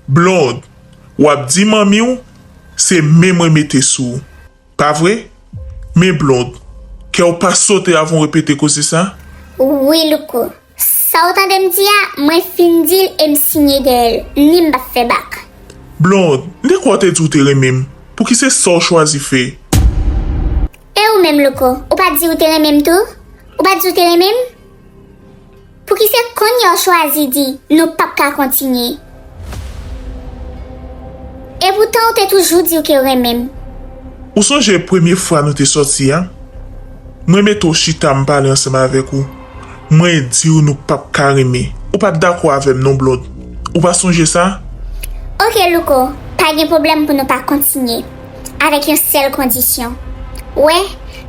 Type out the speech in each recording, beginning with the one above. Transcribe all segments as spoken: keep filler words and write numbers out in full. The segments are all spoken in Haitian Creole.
Blond, w ap di manmi w se men mwen mete sou ou. Pa vre? Men Blond, kè w pa sote avan w repete koze sa? Wi, Louko. Sa w tande m di a, mwen fin di l e m siyen dèyè l. Ni m p ap fè bak. Blond, m te kwè w te di w te renmen m. Pouki se sa w chwazi fè? E ou menm, Louko, ou pa t di w te renmen m tou? Ou pa t di w te renmen m? Pouki se kounye a w chwazi di nou p ap ka kontinye? Epoutan ou te toujou di w ke w renmen m. Ou sonje premye fwa nou te sòti a? Mwen mete w chita m pale ansanm avèk ou. Mwen di w nou p ap ka renmen. Ou pa t dakò avè m non, Blond. Ou pa sonje sa? Oke, Louko, pa gen pwoblèm pou nou pa kontinye. Avèk yon sèl kondisyon. Ou wè,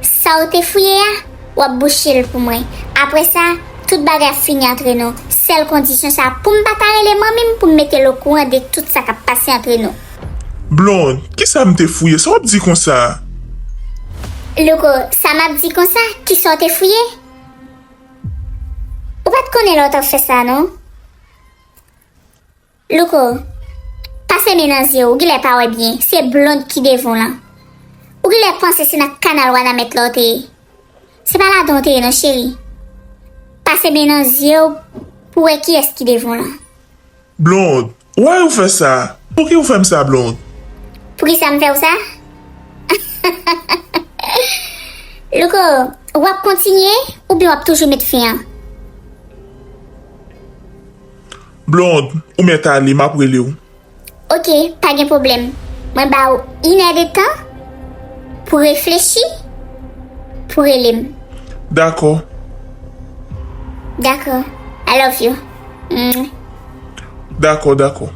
sa w te fouye a, w ap bouche l pou mwen. Apre sa, tout bagay ap fini antre nou. Sèl kondisyon sa, pou m pa ta rele manmi m pou m mete l okouran de tout sa k ap pase antre nou. Blond, kisa m te fouye? Sa w ap di konsa? Louko, sa m ap di konsa, kisa w te fouye? Ou pa t konnen lè w t ap fè sa, non? Louko, pase men nan zye w, ou genlè pa wè byen, se Blond ki devan w lan. Ou genlè panse se nan kanal Wanament la w te ye. Se pa ladan w te ye non, cheri. Pase men nan zye w pou w wè kiyès ki devan w lan. Blond, why ou fè sa? Pouki ou fè m sa, Blond? Poukisa m fè w sa? Louko, w ap kontinye oubyen w ap toujou met fen an? Blond, ou mèt ale, m ap rele w. Oke, pa gen pwoblèm. Mwen ba ou inè de tan pou reflechi, pou rele m. Dakò. Dakò. I love you. Mm. Dakò, dakò.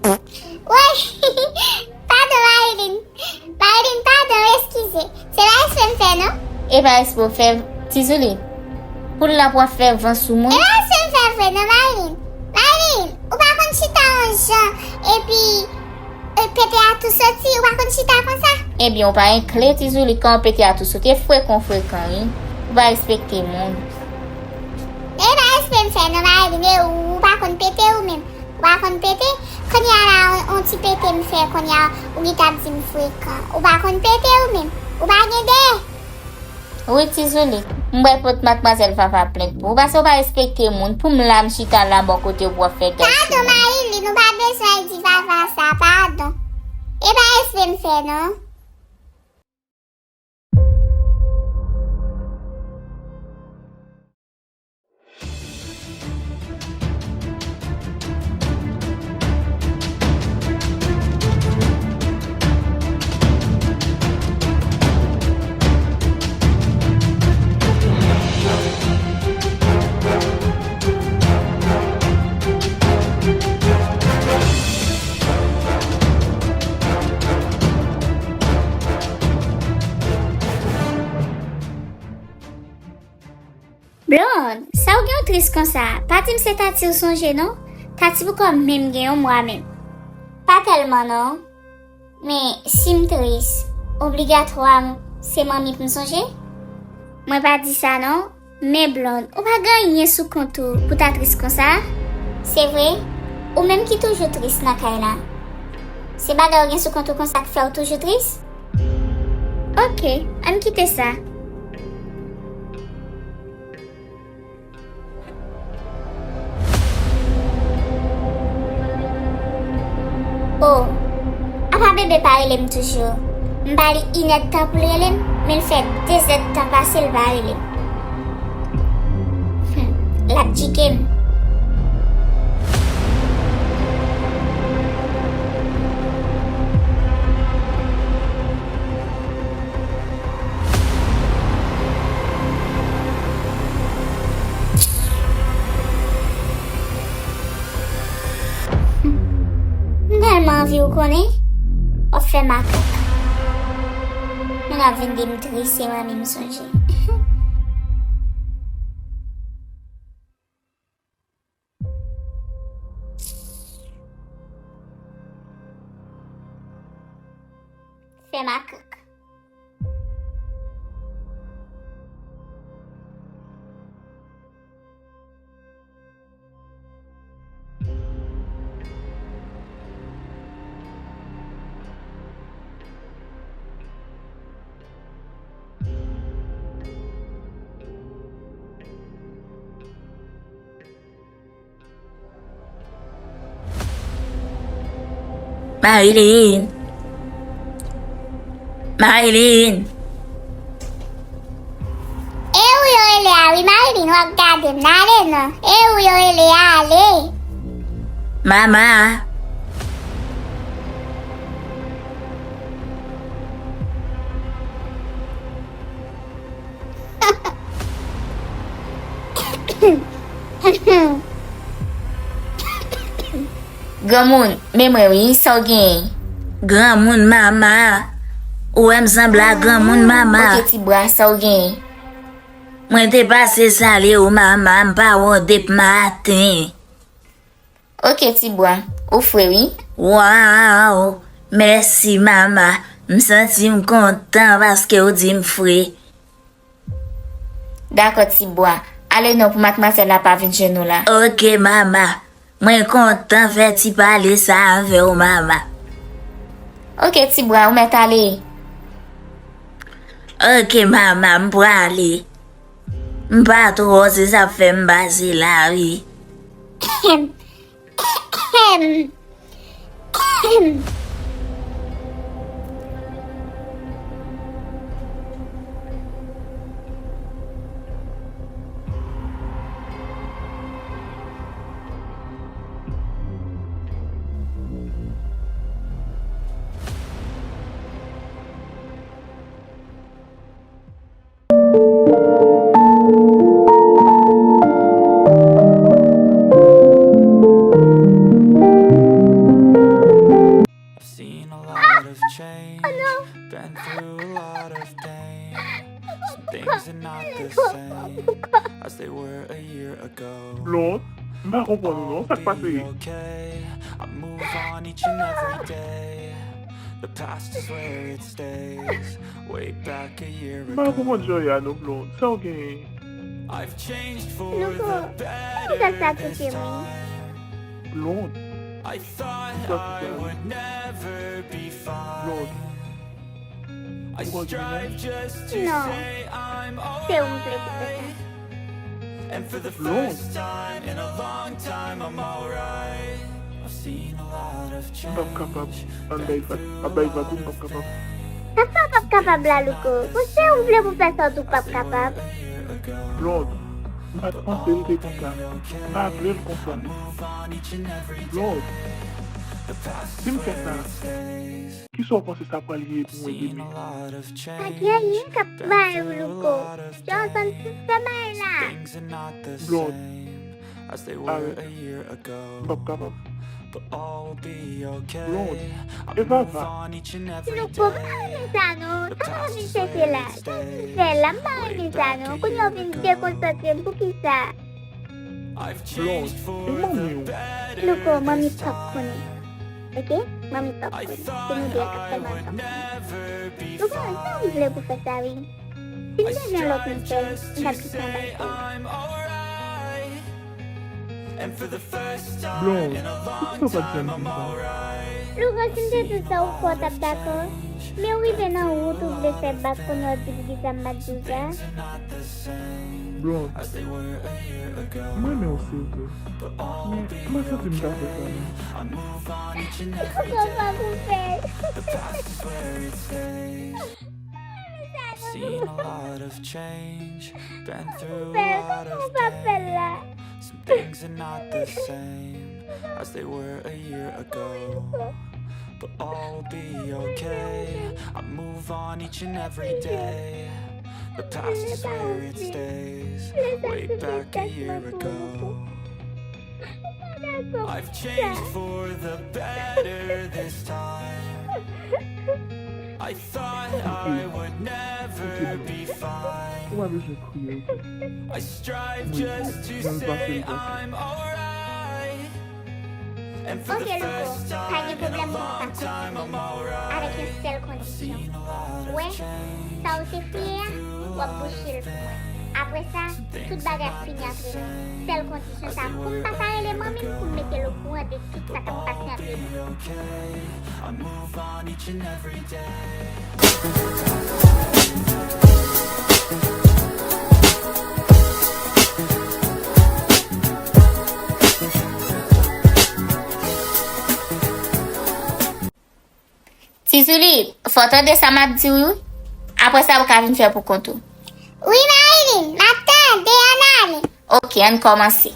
Woy! Padon, Marilyn. Marilyn, padon, eskize. Se pa espre m fè, non? E pa espre w fè, Tizouli. Poul la pou ap fè van sou mwen. E pa espre m fè vre, non, Marilyn. Marilyn, ou pa konn chita yon jan, epi, e, pete a tou soti, ou pa konn chita konsa? Ebyen, ou pa enkle, Tizouli, kan pete a tou soti, e frekan w frekan, wi. Ou pa respekte moun. E pa espre m fè, non, Marilyn, e ou, ou pa konn pete ou menm. Ou pa konn pete? Kounye a la, on, on ti pete m fè, kounye a, ou gentan ap di m frekan. Ou pa konn pete ou menm? Ou pa gen dèyè? Wi, Tizouli, m pral pot madmwazèl Vava plent pou ou, paske ou pa respekte moun, pou m la, m chita la bò kote w pou w ap fè gaz sou mwen. Padon, Marilyn, ou pa bezwen di Vava sa, padon. E pa espre m fè, non. Blond, sa w gen w tris konsa? Pa di m se Tati w sonje non. Tati poko menm gen yon mwa menm. Pa tèlman non. Men si m tris, obligatwa m se manmi pou m sonje? Mwen pa di sa non. Men Blond, ou pa gen anyen sou kont ou pou ta tris konsa? Se vre? Ou menm ki toujou tris nan kay la. Se bagay ou gen sou kont ou konsa k fè w toujou tris? Oke, ann kite sa. Oh, apa Bebe pa rele m toujou. M ba li inèdtan pou l rele m, men l fè dezèdtan pase l pa rele m. Hmm, l ap jike m. M tèlman anvi w konnen, w ap fè makak. Moun ap vin di m tris, se manmi m sonje. Fè makak. Marilyn! Marilyn! E ou yo rele a wi, Marilyn, w ap gade m, n ale non. E ou yo rele a, ale. Mama! Granmoun, men mwen wi, sa w genyen? Granmoun, mama. Ou wè m sanble a granmoun, mama. Oke, ti bwa, sa w genyen? Mwen te pase salye w, mama, m pa wè w depi maten. Oke, ti bwa, ou fre wi. Waw, mèsi, mama. M santi m kontan paske w di m fre. Dakò, ti bwa. Ale non pou madmwazèl la pa vin jwenn ou la. Oke, mama. Mwen kontan fè ti pale sa avè w, mama. Oke, ti bwa, ou mèt ale. Oke, mama, m prale. M pa twò, se sa k fè m pase la, wi. I've seen a lot of change, been through a lot of pain. Some things are not the same as they were a year ago. Blonde, m pa konprann ou non, sa k pase? I'll be okay. I move on each and every day. The past is where it stays. Way back a year ago. M pa konprann jan w ye a non, Blonde. Sa w genyen? I've changed for the better this time. Blonde. I thought I would never be fine. I strive just to say I'm alright. And for the first time in a long time, I'm alright. I've seen a lot of change. M p ap kapab. Ann bay vag. M ap bay vag, wi, m p ap kapab. Sa pa p ap kapab la, Louko. Bon, se ou vle pou fè sa, ou tou p ap kapab. Blonde, m pa t panse l te konsa. M pa vle l konsa. Blonde, si m fè sa, kisa w panse sa pral ye pou mwen demen? Pa gen anyen k ap bay ou, Louko. Jan w santi m fè bagay la. Blonde, arèt. M p ap kapab. Blonde, e Vava? Louko, m pa renmen sa non. Sa pa vin chèche la. Sa vin fè la, m pa renmen sa non. Kounye a w vin dekonsantre m. Poukisa? Blonde, e manmi w? Louko, manmi p ap konnen. Oke? Manmi p ap konnen. Se nou de a k ap fè manmi p ap konnen. Louko, sa w vle pou fè sa, wi. Si m te gen lòt moun fè l, m t ap gentan bay pou li. Blonde, poukisa w pa t janm di m sa? Louko, si m te di w sa, ou kwè w t ap dakò? Men w rive nan wout ou vle fè bak kounye w ap di m kisa m pa t di w sa. Blonde, m renmen w se vre. Men m pa santi m ka fè sa non. Kòman pou fè? Seen a lot of change, been through a lot of pain. Some things are not the same as they were a year ago. But all will be okay. I move on each and every day. The past is where it stays. Way back a year ago. I've changed for the better this time. I thought I would never be fine. Ou pa bezwen kriye, oke? I strive just to say I'm alright. And for the first time in a long time, I'm alright. Avèk yon sèl kondisyon. Wè, sa w te fè a, w ap bouche l pou mwen. Apre sa, tout bagay ap fini antre nou. Sèl kondisyon sa, pou m pa ta rele manmi m pou m mete l okouran de tout sa k ap pase antre nou. I move on each and every day. Tizoulit, fò w tande sa m ap di w wi. Apre sa, ou ka vin fè pou kont ou. Wi, Marilyn, m ap tande, ann ale. Oke, ann kòmanse.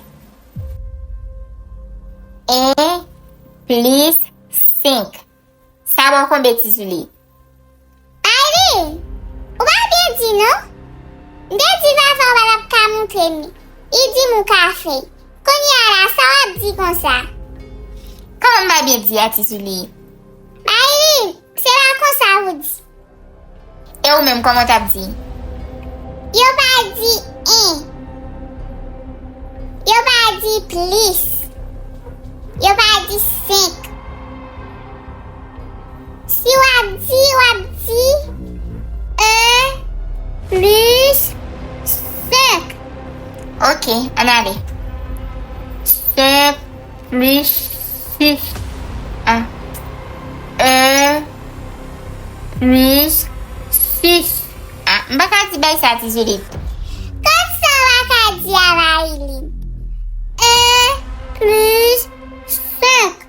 En plis senk. Sa ba w konbyen, Tizoulit? Marilyn, ou pa byen di non. M te di Vava ou pa t ap ka montre m li. Li di m ou ka fè l. Kounye a la, sa w ap di konsa? Kòman m pa byen di a, Tizoulit? Marilyn, se pa konsa ou di. E ou menm, kòman w t ap di? Yo pa di en. Yo pa di plis. Yo pa di senk. Si w ap di, w ap di en plis senk. Oke, ann ale. Senk plis sis. Ah. En plis sis. Ah, m pa ka di bagay sa, Tizoulit. Kòman sa w pa ka di a, Marilyn? En plis senk.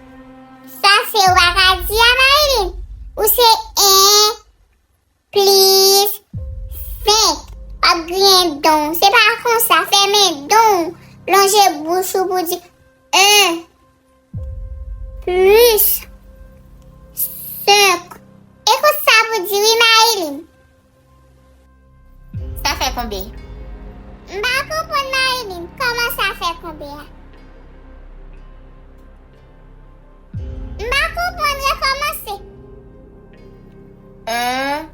Sa se w pa ka di a, Marilyn. Ou se en plis senk. W ap griyen dan w. Se pa konsa. Fèmen dan w. Lonje bouch ou pou di en plis senk. Ekout sa pou di wi, Marilyn. Sa fè konbyen? M pa konprann, Marilyn. Kòman sa fè konbyen a? M pa konprann, rekòmanse. En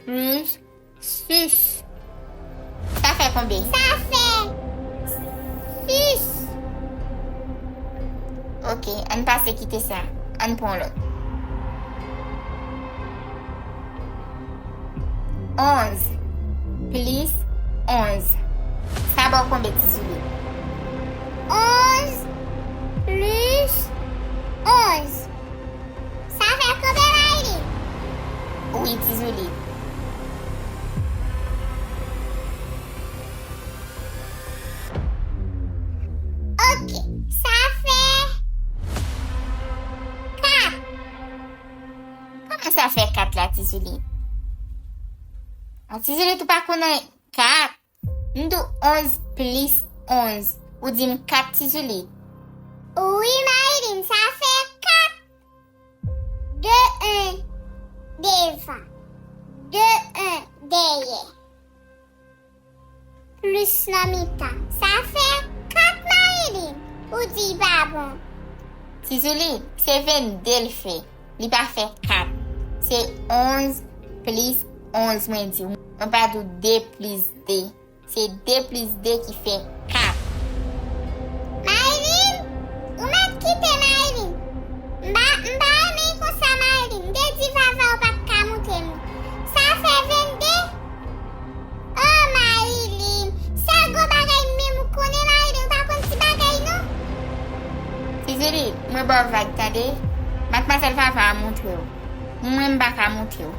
plis sis. Sa fè konbyen? Sa fè sis. Oke, ann pase kite sa. Ann pran yon lòt. Onz plis onz. Sa ba w konbyen, Tizoulit? Onz plis onz. Sa fè konbyen, Marilyn? Wi, Tizoulit. Oke, sa fè kat. Kòman sa fè kat la, Tizoulit? An, Tizoulit, ou pa konnen kat? M di w onz plis onz. Ou di m kat, Tizoulit? Wi, Marilyn, sa fè kat. De en devan, de en dèyè. Plis nan mitan. Sa fè kat, Marilyn. Ou di l pa bon. Tizoulit, se vennde l fè. Li pa fè kat. Se onz plis onz, mwen di w. Mwen pa di w de plis de. Se de plis de ki fè kat. Marilyn, ou mèt kite Marilyn. M pa, m pa renmen l konsa, Marilyn. M te di Vava ou pa t ka montre m li. Sa fè vennde. Oh, Marilyn, sèl gwo bagay menm ou konnen, Marilyn, ou pa konn ti bagay non. Tizoulit, mwen ba w vag, tande. Madmwazèl Vava a montre w. Mwen, m pa ka montre w.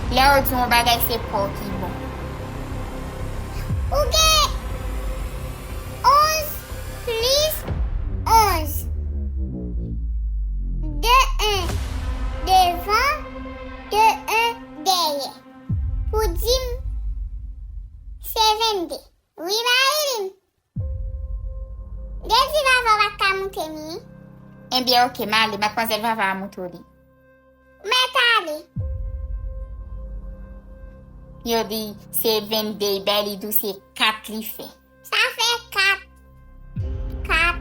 Lè yo di w yon bagay, se pa w ki bon. Ou gen onz plis onz. De en devan, de en dèyè. Pou di m, se vennde. Wi, Marilyn. Dezi Vava pa t ka moute m li. Ebyen, oke, m ale, madmwazèl Vava a moute w li. Mèt ale. Yo di se vennde, bay li di w se kat li fè. Sa fè kat. Kat.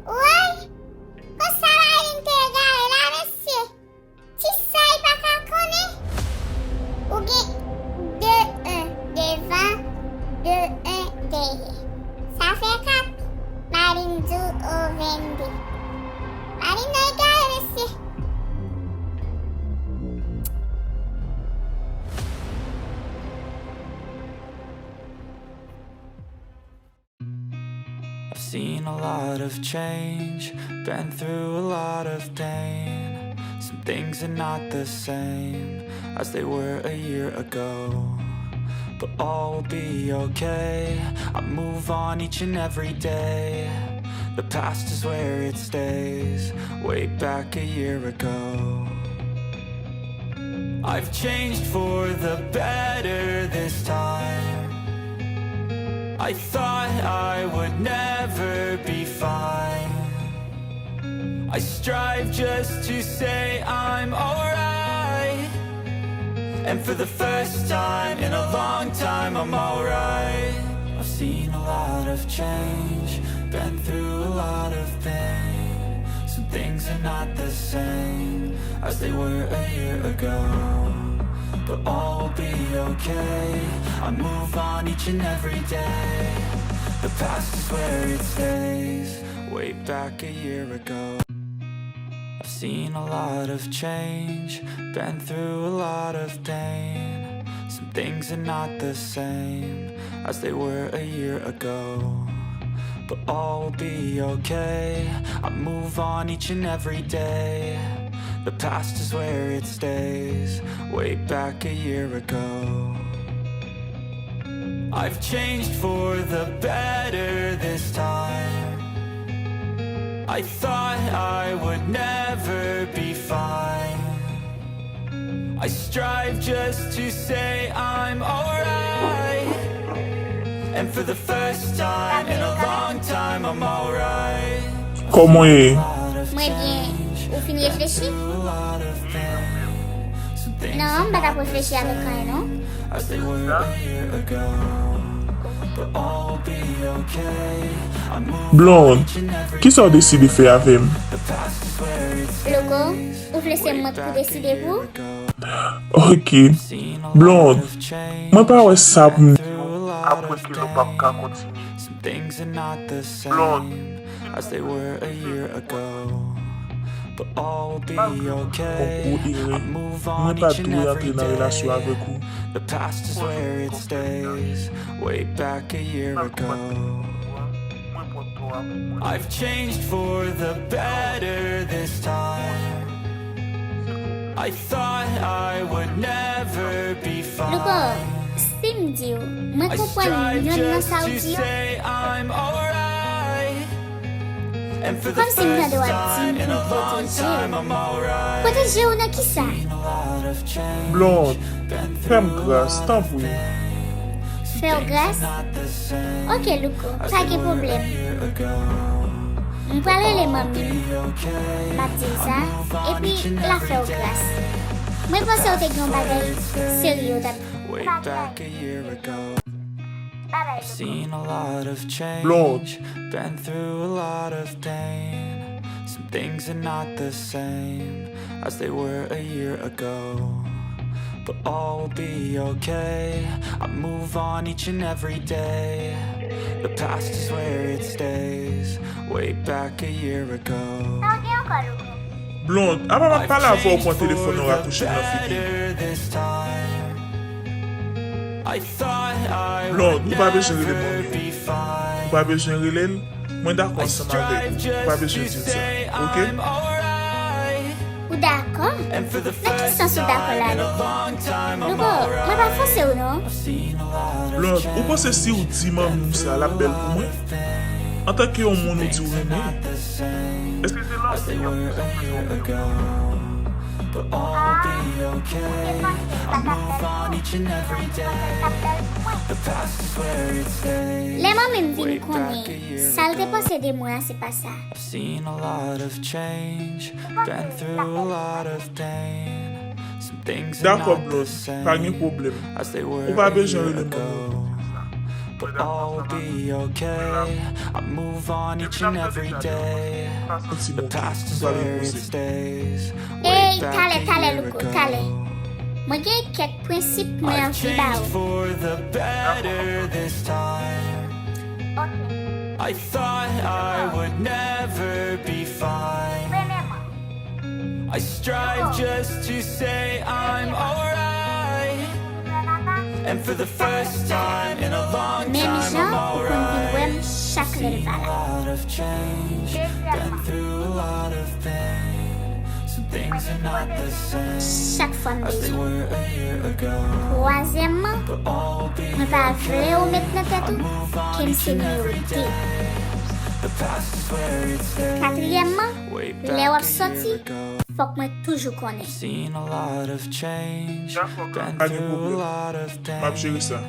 Woy! Konsa Marilyn te egare la, mesye! Ti sa li pa ka konnen. Ou gen de en devan, de en dèyè. Sa fè kat. Marilyn di w vennde. Marilyn nan egare, mesye. I've seen a lot of change, been through a lot of pain. Some things are not the same as they were a year ago. But all will be okay. I move on each and every day. The past is where it stays, way back a year ago. I've changed for the better this time. I thought I would never be fine. I strive just to say I'm alright. And for the first time in a long time, I'm alright. I've seen a lot of change, been through a lot of pain. Some things are not the same as they were a year ago. But all will be okay. I move on each and every day. The past is where it stays, way back a year ago. I've seen a lot of change, been through a lot of pain. Some things are not the same as they were a year ago. But all will be okay. I move on each and every day. The past is where it stays, way back a year ago. I've changed for the better this time. I thought I would never be fine. I strive just to say I'm alright. And for the first time in a long time, I'm alright. Kòman w ye? Mwen byen. Ou fin reflechi? Non, m pa t ap reflechi avèk anyen, non. Blonde, kisa w deside fè avè m? Louko, ou vle se mwen k pou deside pou ou? Ok. Blonde, mwen pa wè sa pou m di w apre ke nou p ap ka kontinye. Blonde, As they were a year ago. But all will be okay. I move on each and every day. The past is where it stays. Way back a year ago. I've changed for the better this time. I thought I would never be fine. Louko, si m di w, mwen konprann yonn nan sa w di yo. Kòmsi m tande w ap di m pou m pwoteje w. Pwoteje w nan kisa? Blonde, fè m gras, tanpri. Fè w gras? Ok, Louko, pa gen pwoblèm. M pral rele manmi m. M ap di l sa, epi l ap fè w gras. Mwen panse w te gen yon bagay serye w t ap Way back a year ago. I've seen a lot of change, been through a lot of pain. Some things are not the same as they were a year ago. But all will be okay. I move on each and every day. The past is where it stays. Way back a year ago. Blonde, apa m ap pale avè w, pran telefòn nan, rakwoche l nan figi m. Blonde, ou pa bezwen rele manmi w. Ou pa bezwen rele l. Mwen dakò ansanm avèk ou. Ou pa bezwen di l sa. Oke? Ou dakò? Nan ki sans ou dakò la, Louko? Louko, mwen pa fòse w non. Blonde, ou panse si w di manmi w sa, l ap bèl pou mwen? Antanke yon moun ou di w renmen, èske se lanmou w ap fè w bezwen renmen? Lè manmi m vin konnen, sa l te panse de mwen an, se pa sa. Dakò, Blonde, pa gen pwoblèm. Ou pa bezwen rele m nan non. Mwen dakò ansanm avè w. Mwen la pou sa. Depi n ap tande sa, pa santi m oke. M pral repoze m. Ey, talè, talè, Louko, talè. Mwen gen kèk prensip mwen anvi ba ou. Dakò, m ap tande. Oke. Premyèman, menm jan ou konn vin wè m chak lè l pa la. Dezyèmman, chak fwa m bezwen w. Twazyèmman, mwen pa vle ou met nan tèt ou ke m se nimewo de. Katriyèmman, lè w ap sòti, fòk mwen toujou konnen. Dakò, pa gen pwoblèm. M ap jere sa.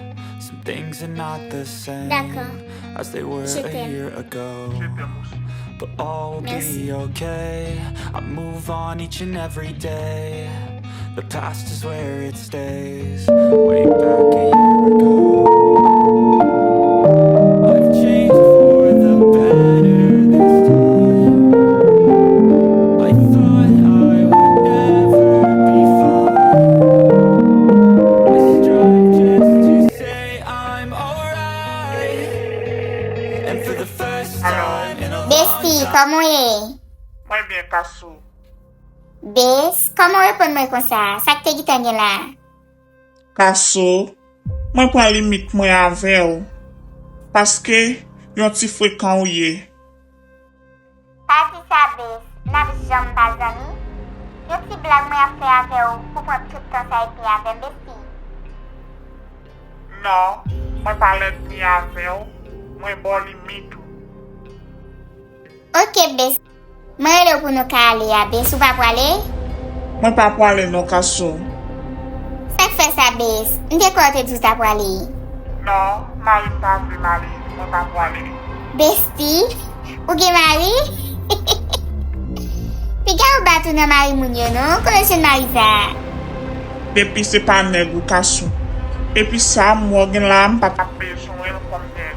Dakò. Je t'aime. Je t'aime aussi. Mèsi. Alo. Besti, kòman w ye? Mwen byen, Kasou. Bes, kòman w reponn mwen konsa? Sa k te gentan gen la? Kasou, mwen pran limit mwen avè w. Paske, yon ti frekan w ye. Pa di sa, Bes, n ap janm pa zanmi? Yon ti blag mwen ap fè avè w pou pran tout tan sa epi avè m, Besti. Non, mwen pa lènmi avè w, mwen ba w limit ou. Oke, Bes. Mwen rele w pou nou ka ale a, Bes, ou pa pwale? Mwen pa pwale non, Kasou. Sa k fè sa, Bes? M te kwè w te di w ta pwale. Non, mari m pa vle m ale, mwen pa pwale. Besti, ou gen mari? Piga w bat ou nan mari moun yo non, ou konnen jwenn mari sa. Depi se pa nèg ou, Kasou. Epi sa m wè w gen la, m pa t ap bezwen l kòm nèg.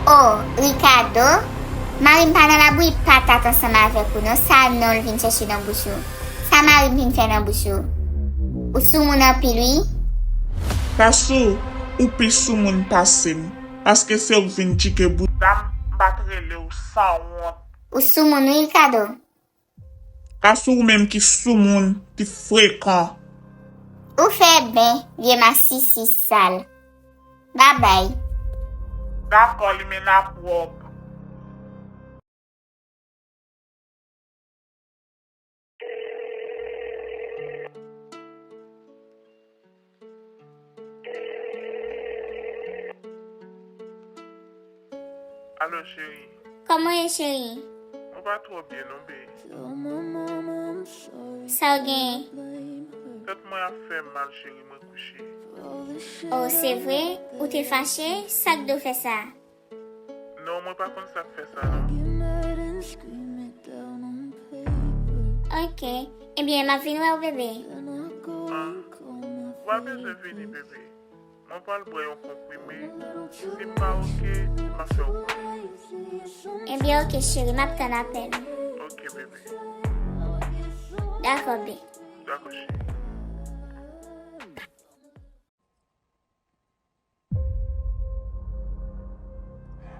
O, Ricardo, mari m pa nan labouyi patat ansanm avèk ou non, sa non l vin chèche nan bouch ou. Sa mari m vin fè nan bouch ou? Ou soumoun anpil wi. Kasou, ou pi soumoun pase m, paske se ou k vin tchike bouda m, m pa t rele w sanwont. Ou soumoun wi, Ricardo. Kasou ou menm ki soumoun, ki frekan. Ou fè byen, vye masisi sal. Babay. Dakò, limena pwòp. Alo, cheri. Kòman w ye, cheri? Mwen pa twò byen non, bae. Sa w genyen? Tèt mwen ap fè m mal, cheri, mwen kouche. O, se vre? Ou te fache? Sa k do fè sa? Non, mwen pa konn sa k fè sa, non. Oke. Ebyen, m ap vin wè w, bebe. Ah, ou pa bezwen vini, bebe. Mwen pral bwè yon konprime. Si m pa oke, m ap fè w konnen. Ebyen, oke, cheri, m ap tann apèl ou. Oke, bebe. Dakò, be. Dakò, cheri.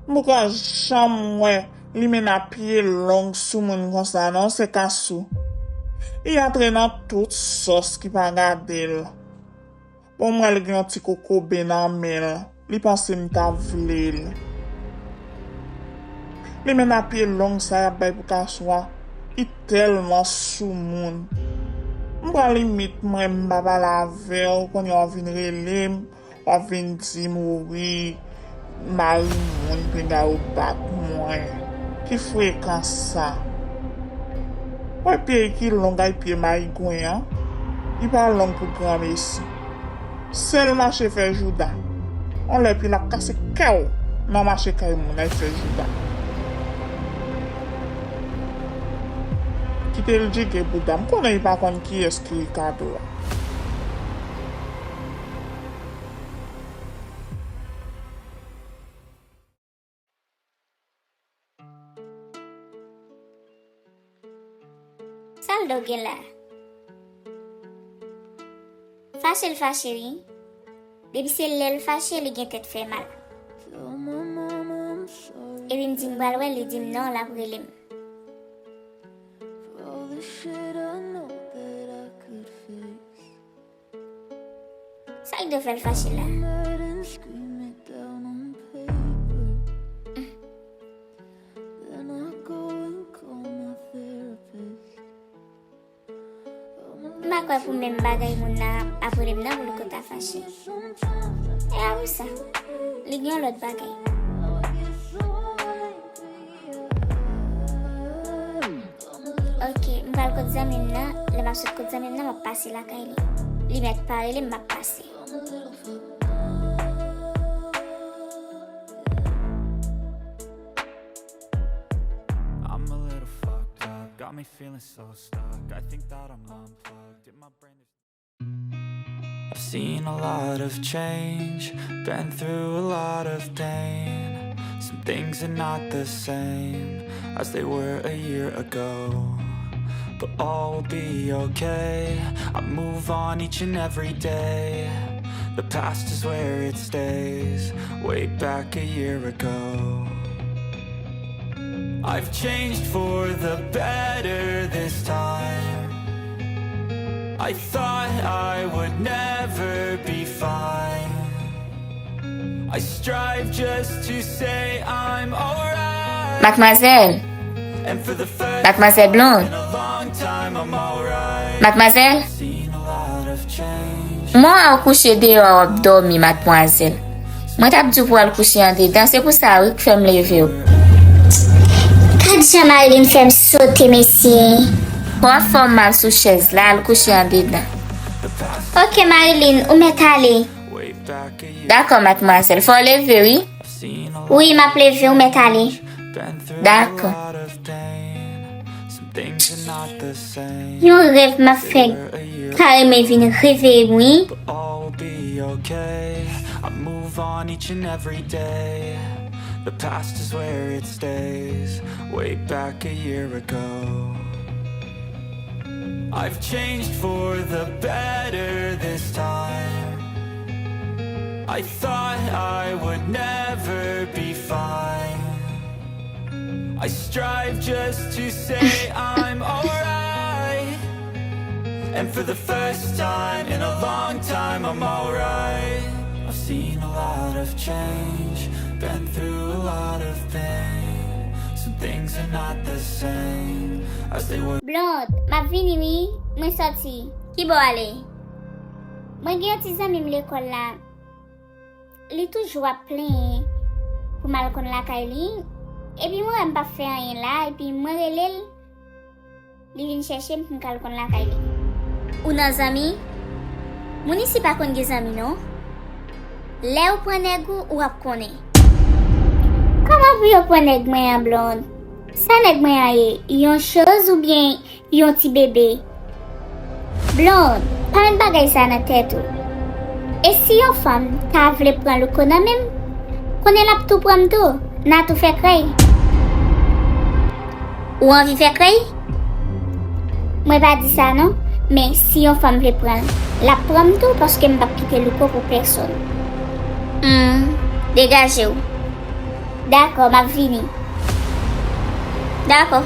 M poko janm wè limena pye long sou moun konsa non, se Kasou. Li antre nan tout sòs ki pa gade l. Bon, m wè l gen yon ti kokobe nan men l. Li panse m ta vle l. Men men a pye long sa y ap bay pou Kasou a, li tèlman soumoun. M pran limit mwen, m pa pale avè w, kounye a w ap vin rele m, w ap vin di m, wi, mari moun, pinga yo bat mwen. Ki frekans sa? Wè pye ki long ak pye mayigwen an, li pa long pou granmesi. Sèl mache fè jouda. On lè pye l ap kase kè w nan mache kay moun al fè jouda. Kite l jige bouda. M konnen li pa konn kiyès ki Ricardo a. Sa l do gen la? Fache l fache wi. Depi se lè l fache, li gen tèt fè mal. Epi m di m pral wè l, li di m non, l ap rele m. Sa k dwe fè l fache la? M pa kwè pou menm bagay moun nan ap rele m nan pou l konn ta fache. E a pou sa, li gen yon lòt bagay. Ok, m pral kot zanmi m nan. Lè m ap sot kot zanmi m nan, m ap pase lakay li. Li mèt pa rele m, m ap pase. I'm a little fucked up, got me feeling so stuck. I think that I'm unplugged. In my brain, there's I've seen a lot of change, been through a lot of pain. Some things are not the same as they were a year ago, but all will be okay. I move on each and every day. The past is where it stays, way back a year ago. I've changed for the better this time. I thought I would never be fine. I strive just to say I'm alright. Madmwazèl. And for the first Madmwazèl Blonde. In a long time, I'm alright. Madmwazèl. Seen a lot of change. Mwen wè w kouche deyò a w ap dòmi, madmwazèl. Mwen t ap di w pou w al kouche andedan, se pou sa wi k fè m leve w. Gad jan Marilyn fè m sote, mesye. Pran fòm mal sou chèz la, al kouche andedan. Ok, Marilyn, ou mèt ale. Dakò, madmwazèl, fò w leve wi. Wi, m ap leve, ou mèt ale. Dakò. Yon rèv m ap fè, ka renmen vin reveye m wi. All will be okay. I move on each and every day. The past is where it stays, way back a year ago. I've changed for the better this time. I thought I would never be fine. I strive just to say I'm alright. And for the first time in a long time, I'm alright. I've seen a lot of change, been through a lot of pain. Some things are not the same as they were. Blonde, m ap vini wi, mwen sòti. Ki bò w ale? Mwen gen yon ti zanmi m lekòl la. Li toujou ap plenyen pou m al konn lakay li. Epi mwen wè m p ap fè anyen la, epi mwen rele l. Li vin chèche m pou m k al konn lakay li. Ou nan zanmi? Moun isi pa konn gen zanmi non. Lè yo pran nèg ou, ou ap konnen. Kòman pou yo pran nèg mwen an, Blonde? Sa nèg mwen an ye? Yon choz oubyen yon ti bebe? Blonde, pa met bagay sa nan tèt ou. E si yon fanm ta vle pran Louko nan men m, konnen l ap tou pran m tou, n a tou fè krèy. Ou anvi fè krèy? Mwen pa di sa non, men si yon fanm vle pran l, l ap pran m tou paske m p ap kite Louko pou pèsonn. Humm, degaje w. Dakò, m ap vini. Dakò.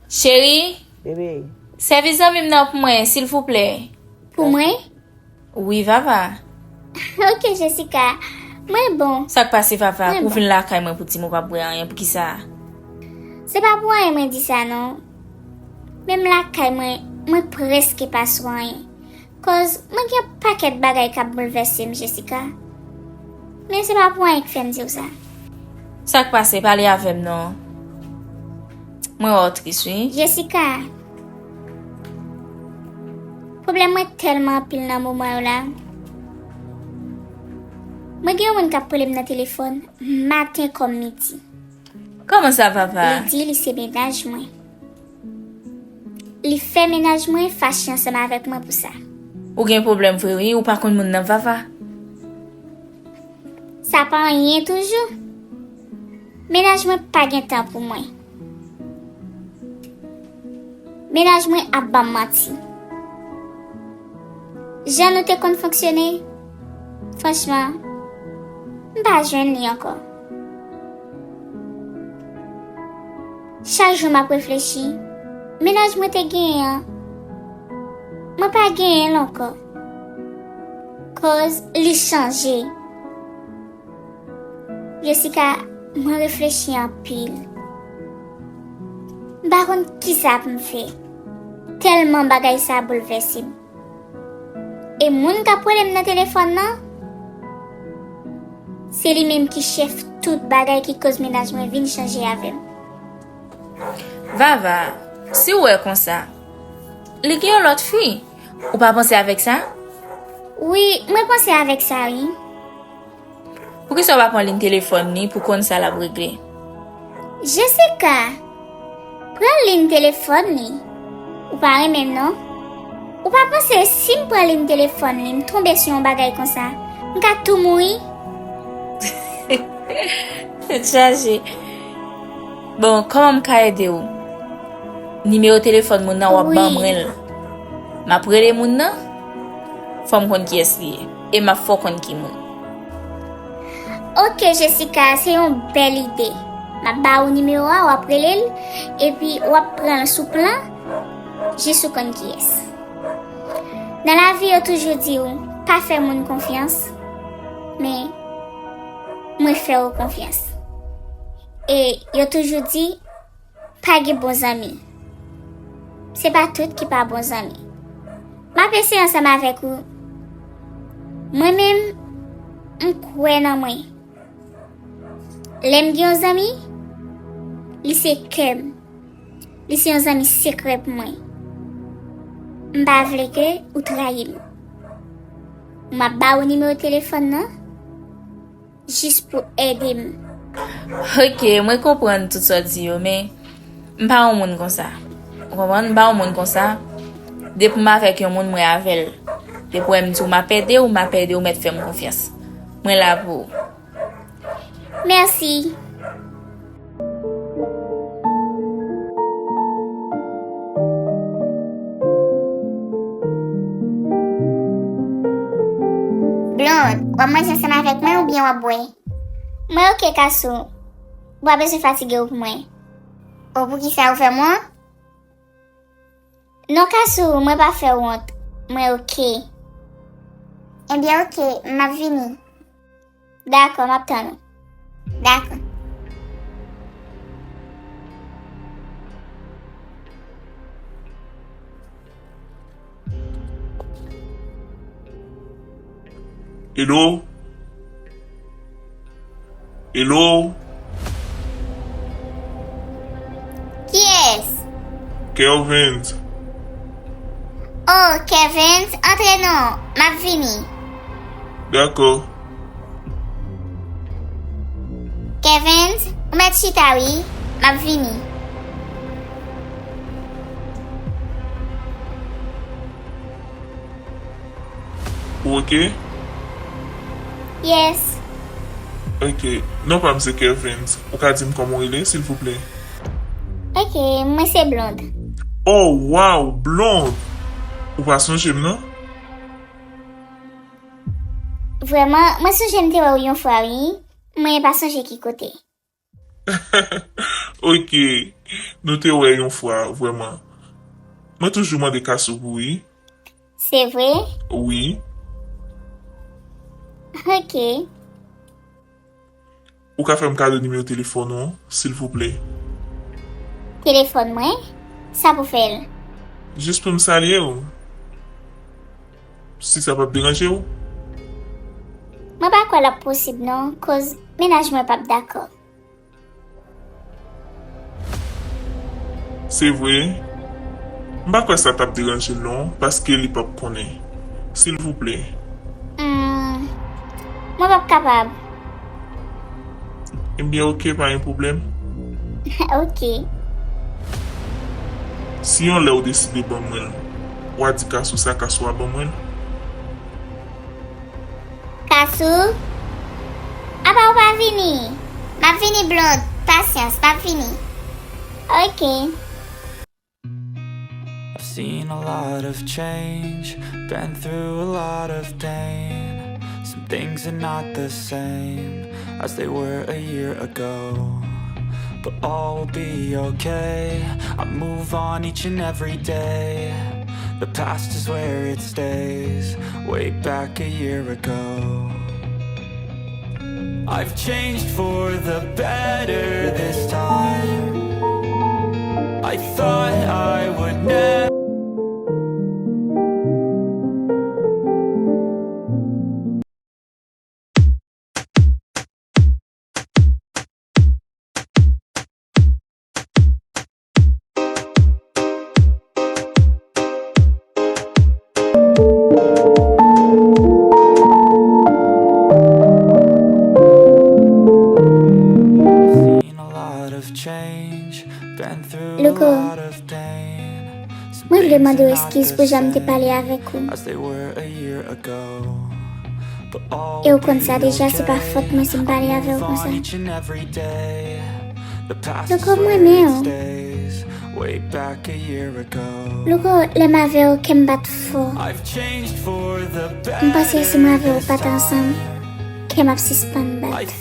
Cheri, bebe, sèvi zanmi m nan pou mwen, silvouplè. Pou mwen? Wi, Vava. Ok, Jessica. Mwen bon. Sa k pase, Vava? Mwen bon. Pou w vin lakay mwen pou di m ou p ap bwè anyen, poukisa? Se pa pou anyen mwen di sa, non. Menm lakay mwen, mwen prèske pa sou anyen. Koz mwen gen pakèt bagay k ap boulvèse m, Jessica. Men se pa pou anyen k fè m di w sa. Sa k pase? Pale avè m non. Mwen wè w tris, wi. Jessica, pwoblèm mwen tèlman anpil nan moman yo la. Mwen gen yon moun k ap rele m nan telefòn maten kòm midi. Kòman sa, Vava? Li di li se mennaj mwen. Li fè mennaj mwen fache ansanm avèk mwen pou sa. Ou gen pwoblèm vre wi, ou pa konn moun nan, Vava. Sa pa anyen toujou. Mennaj mwen pa gen tan pou mwen. Mennaj mwen ap ban m manti. Jan nou te konn fonksyone, franchman, m pa jwenn li ankò. Chak jou m ap reflechi, mennaj mwen te genyen an, mwen pa genyen l ankò. Koz li chanje. Jessica, mwen reflechi anpil. M pa konn kisa pou m fè. Tèlman bagay sa boulvèse m. E moun k ap rele m nan telefòn nan, se li menm ki chèf tout bagay ki koz mennaj mwen vin chanje avè m. Vava, si w wè konsa, li gen yon lòt fi. Ou pa panse avèk sa? Wi, mwen panse avèk sa, wi. Poukisa w pa pran liy telefòn li pou konn sa l ap regle? Jessica, pran liy telefòn li. Ou pa renmen m non. Ou pa panse si m pran liy telefòn li, m tonbe sou yon bagay konsa, m ka tou mouri? Tèt chaje. Bon, kòman m ka ede w? Nimewo telefòn moun nan, w ap ban mwen l. M ap rele moun nan, fò m konn kiyès li ye. E m ap fè w konn ki moun. Ok, Jessica, se yon bèl ide. M ap ba ou nimewo a, w ap rele l, epi w ap pran l sou plan, jis ou konn kiyès. Nan lavi, yo toujou di w, pa fè moun konfyans, men mwen fè w konfyans. E yo toujou di, pa gen bon zanmi. Se pa tout ki pa bon zanmi. M ap eseye ansanm avèk ou. Mwen menm, m kwè nan mwen. Lè m gen yon zanmi, li se kè m. Li se yon zanmi sekrè pou mwen. M pa vle ke ou trayi m. M ap ba ou nimewo telefòn nan. Jis pou ede m. Ok, mwen konprann tout sa w di yo, men m pa yon moun konsa. Ou konprann? M pa yon moun konsa. Depi m avèk yon moun, mwen avè l. Depi w wè m di w m ap ede w, m ap ede w, mèt fè m konfyans. Mwen la pou ou. Mèsi. Blonde, w ap manje ansanm avèk mwen oubyen w ap bwè? Mwen oke, Kasou. W pa bezwen fatige w pou mwen. O, poukisa ou fè m wont? Non, Kasou, mwen pa fè w wont. Mwen oke. Ebyen, oke, m ap vini. Dakò, m ap tann ou. Dakò. Hello? Hello? Kiyès? Kervens. Oh, Kervens, antre non, m ap vini. Dakò. Kervens, ou mèt chita wi, m ap vini. Ou oke? Yes. Oke. Non pa m se Kervens. Ou ka di m kòman w rele, silvouplè? Oke, mwen se Blonde. Oh, wow, Blonde! Ou pa sonje m, non? Vrèman, mwen sonje m te wè w yon fwa, wi. Mwen pa sonje ki kote. Oke. Nou te wè yon fwa, vrèman. Mwen toujou mande Kasou pou ou, wi. Se vre? Wi. Ok. Ou ka fè m kado nimewo telefòn ou, silvouplè? Telefòn mwen? Sa pou fè l? Jis pou m salye w. Si sa p ap deranje w. Mwen pa kwè l ap posib non, koz mennaj mwen p ap dakò. Se vre? M pa kwè sa t ap deranje l non, paske li p ap konnen. Silvouplè. Hmm, mwen p ap kapab. Ebyen, oke, pa gen pwoblèm. Oke. Si yon lè ou deside ban mwen l, w a di Kasou sa, Kasou a ban mwen l. Kasou? Apa ou pa vini? M ap vini, Blonde. Pasyans, m ap vini. Oke. I've seen a lot of change, been through a lot of pain. Some things are not the same as they were a year ago, but all will be okay. I move on each and every day. The past is where it stays, way back a year ago. I've changed for the better this time. I thought I would never. Louko, mwen vle mande w eskiz pou jan m te pale avèk ou. E w konn sa deja, se pa fòt mwen si m pale avè w konsa. Louko, m renmen w. Louko, lè m avè w, kè m bat fò. M panse si mwen avè w pa t ansanm, kè m ap sispann bat.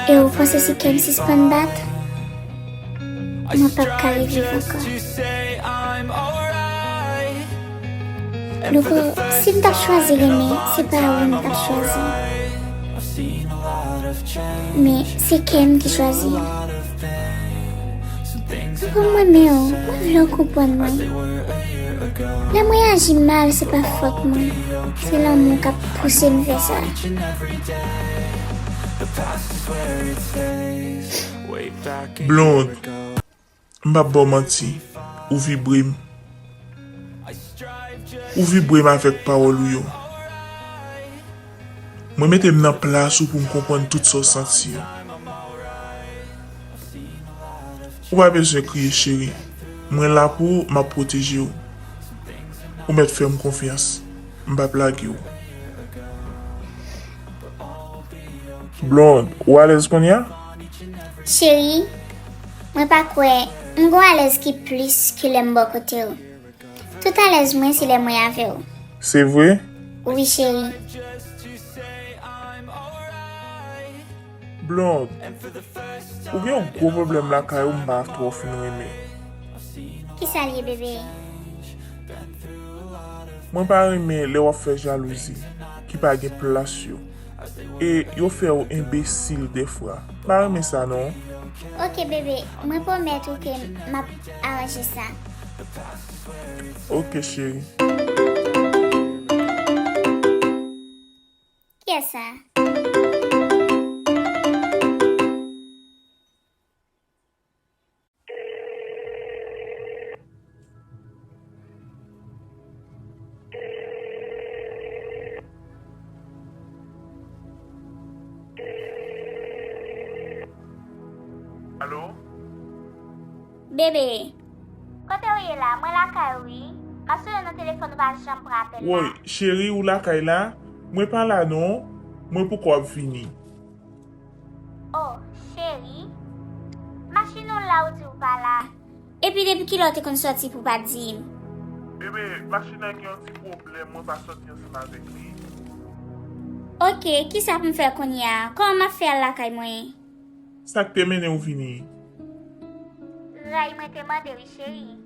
E w panse si kè m sispann bat, mwen p ap ka reviv ankò. Louko, si m t ap chwazi renmen, se pa ou m t ap chwazi. Men se kè m ki chwazi. Louko, m renmen w, mwen vle w konprann mwen. Lè m reyaji mal, se pa fòt mwen. Se lanmou k ap pouse m fè sa. Blonde, m p ap ba w manti, ou vibre m. Ou vibre m avèk pawòl ou yo. Mwen mete m nan plas ou pou m konprann tout sa w santi yo. Ou pa bezwen kriye, cheri. Mwen la pou ou, m ap pwoteje w. Ou mèt fè m konfyans. M p ap lage w. Blonde, ou alèz kounye a? Cheri, mwen pa kwè m gon alèz ki plis ke lè m bò kote w. Tout alèz mwen se lè mwen avè w. Se vre? Wi, cheri. Blonde, ou gen yon gwo pwoblèm lakay ou m pa twò fin renmen. Kisa l ye, bebe? Mwen pa renmen lè w ap fè jalouzi ki pa gen plas yo. E yo fè w enbesil dèfwa. M pa renmen sa non. Oke, bebe, mwen pwomèt ou ke m ap aranje sa. Oke, cheri. Kiyès sa? Alo? Bebe, kote w ye la? Mwen lakay ou wi. M ap sone nan telefòn ou pa janm pran apèl la. Woy, cheri, ou lakay la? Mwen pa la non. Mwen poko ap vini. Oh, cheri. Machin ou la ou di ou pa la. Epi depi kilè w te konn sòti pou w pa di m? Bebe, machin nan gen yon ti pwoblèm, mwen pa sòti ansanm avèk li. Oke, kisa pou m fè kounye a? Kòman m ap fè al lakay mwen? Sa k te mennen w vini? Ray mwen te mande wi, cheri.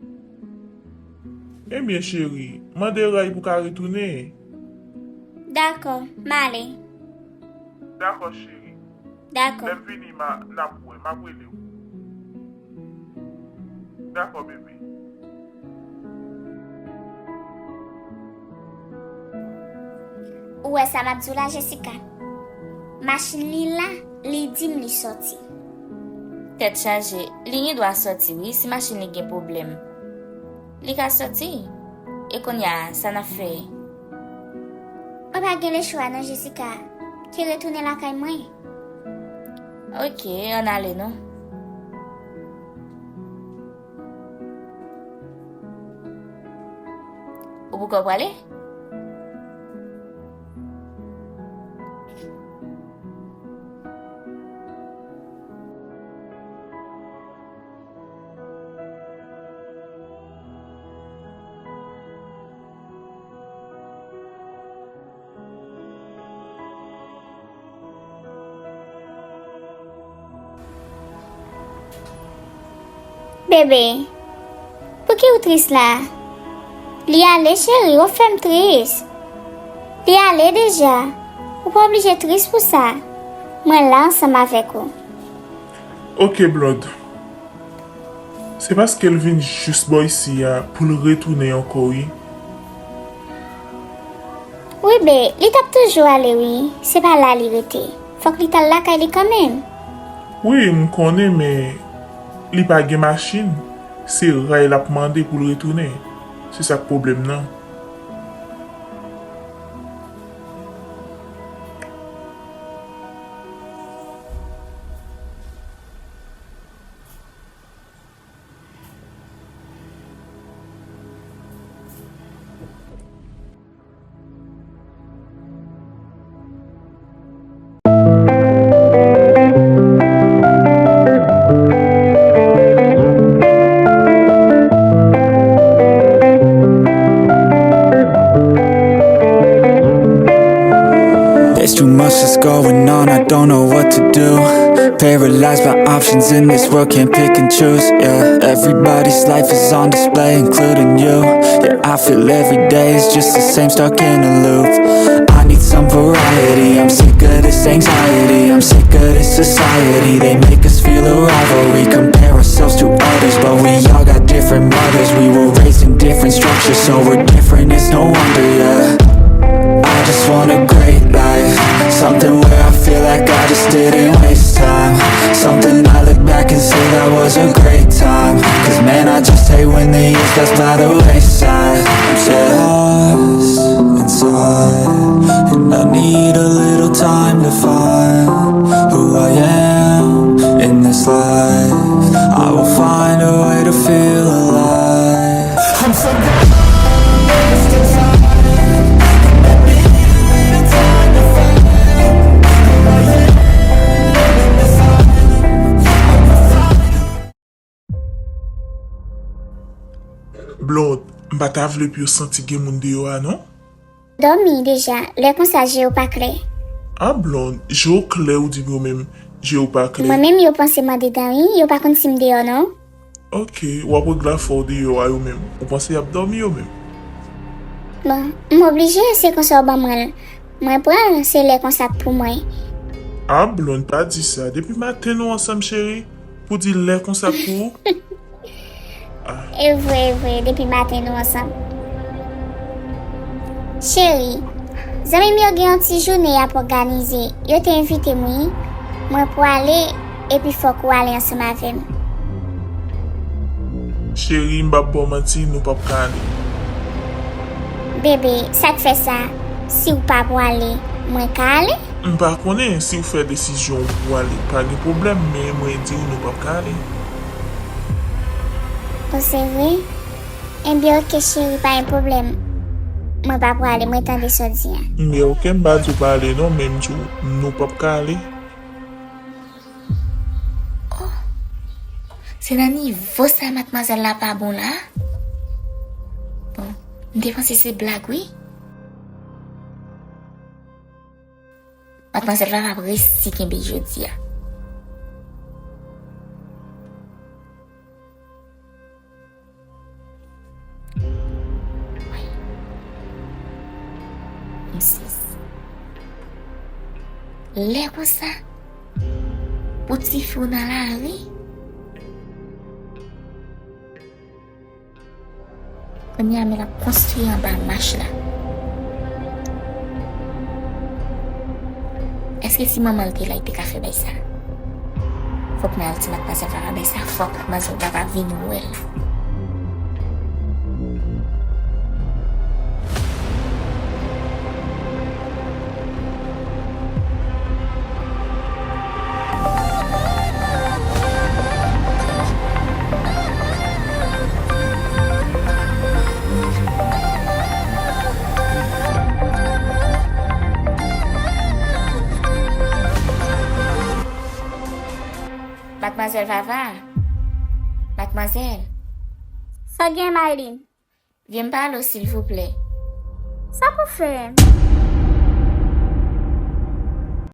Ebyen, cheri, mande Ray pou ka retounen. Dakò, m ale. Dakò, cheri. Dakò. Lè m vini, ma, n ap wè, m ap rele w. Dakò, bebe. Ou wè sa m ap di w la, Jessica? Machin li la, li di m li sòti. Tèt chaje, li gen dwa sòti wi, si machin li gen pwoblèm. Li ka sòti. E kounye a, sa n ap fè? Mwen pa gen lechwa non, Jessica. Ki retounen lakay mwen. Oke, ann ale non. Ou poko prale? Bebe, pouki w tris la? Li ale, cheri, w ap fè m tris. Li ale deja. Ou pa oblije tris pou sa. Mwen la ansanm avèk ou. Oke, Blonde. Se paske l vin jis bò isi a pou l retounen ankò, wi. Wi, be, li t ap toujou ale, wi. Se pa la li rete. Fòk li t al lakay li kanmenm. Wi, m konnen, men li pa gen machin. Se Ray l ap mande pou l retounen. Se sa k pwoblèm nan. There's too much that's going on, I don't know what to do. Paralyzed by options in this world, can't pick and choose. Yeah, everybody's life is on display, including you. Yeah, I feel every day is just the same, stuck in a loop. I need some variety, I'm sick of this anxiety, I'm sick of this society. They make us feel a rivalry, compare ourselves to others, but we all got different mothers. We were raised in different structures, so we're different, it's no wonder, yeah. I just want a great life, something where I feel like I just didn't waste time, something I look back and say that was a great time. 'Cause man, I just hate when the years pass by the wayside. Yeah. Lost inside, and I need a little time to find who I am in this life. I will find a way to feel alive. I'm so lost inside, and I need a little time to find who I am in this life. Blonde, m pa ta vle pou yo santi gen moun deyò a, non. Dòmi deja, lè konsa je w pa klè. A Blonde, je w klè ou di m yo menm, je w pa klè. Mwen menm yo panse m andedan wi, yo pa konn si m deyò non. Oke, w ap regle afè w deyò a yo menm. Ou panse y ap dòmi yo menm? Bon, m oblije, se konsa w ban mwen l. Mwen pran l, se lè konsa k pou mwen. A Blonde, pa di sa. Depi maten nou ansanm, cheri, pou di lè konsa k pou ou? E vre, e vre, depi maten nou ansanm. Cheri, zanmi m yo gen yon ti jounen y ap òganize. Yo te envite m wi. Mwen pwale, epi fòk ou ale ansanm avè m. Cheri, m p ap ba w manti, nou p ap ka ale. Bebe, sa k fè sa? Si w pa pwale, mwen ka ale? M pa konnen, si w fè desizyon w pou w ale, pa gen pwoblèm, men mwen di w nou p ap ka ale. O, se vre? Enben, oke, cheri, pa gen pwoblèm. Mwen pa pwale, mwen tande sa w di a. Men oke, m pa di w pa ale non, men m di w nou p ap ka ale. O, se nan nivo sa matmwazèl la pa bon la? Bon, m te panse se blag wi. Matmwazèl la p ap resi kenbe jodi a. Lè konsa, pou tifi w nan lari. Kounye a, men l ap konstwi anba mach la. Èske si manman l te la, li te ka fè bagay sa? Fòk mwen al di madmwazèl Vava bagay sa, fòk madmwazèl Vava vin wè l. Madmwazèl Vava. Madmwazèl. Sa gen, Maylin? Vin pale w, silvouplè. Sa pou fè?